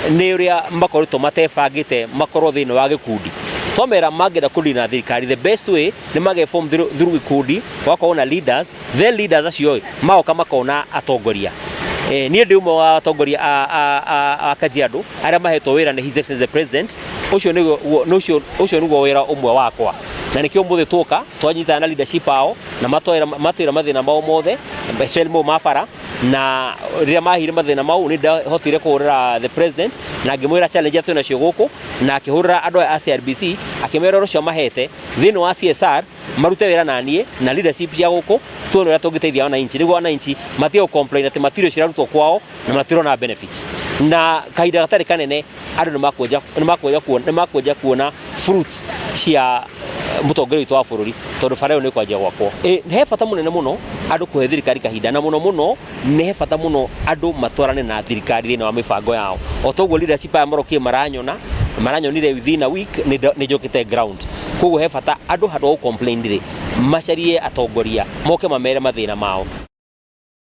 Nĩ ũrĩa makoretwo matebangĩte makorwo thĩinĩ wa gĩkundi. Twamera mangĩenda kũdeal na thirikari, the best way nĩ mage form through gĩkundi, gũgakorwo na leaders, then leaders acio ĩ magoka makona atongoria. Niĩ ndĩ ũmwe wa atongoria a Kajiado arĩa mahetwo wĩra nĩ His Excellency the President. Ũcio nĩguo wĩra ũmwe wakwa, na nĩkĩo ũmũthĩ tuoka twanyitana na leadership ao na matwĩra mathĩna mao mothe, especially mau ma bara. Na rĩrĩa mahire mathĩna mau, nĩ ndahotire kũhũrĩra the president na ngĩmwĩra challenge iria twĩ nacio gũkũ, na akĩhũrĩra andũ aya a CRBC akĩmera ũrĩa ũcio mahete thĩinĩ wa CSR marute wĩra na niĩ na leadership cia gũkũ, tuone ũrĩa tũngĩteithia wananchi, nĩguo wananchi matige gũ complain atĩ matirĩ cirarutwo kwao na matirona benefits. Na kahinda gatarĩ kanene andũ nĩ makwenja kuona fruits cia mũtongoria witũ wa bũrũri, tondũ bara ĩyo nĩ kwanjia gwakwo. He bata mũnene mũno andũ kũhe thirikari kahinda, na mũno mũno nĩ he bata mũno andũ matwarane na thirikari thĩinĩ wa mĩbango yao. O toguo leadership aya marokire maranyonire within a week nĩ njũkĩte ground. Koguo he bata andũ handũ ha gũ complain rĩ, macarie atongoria moke mamere mathĩna mao.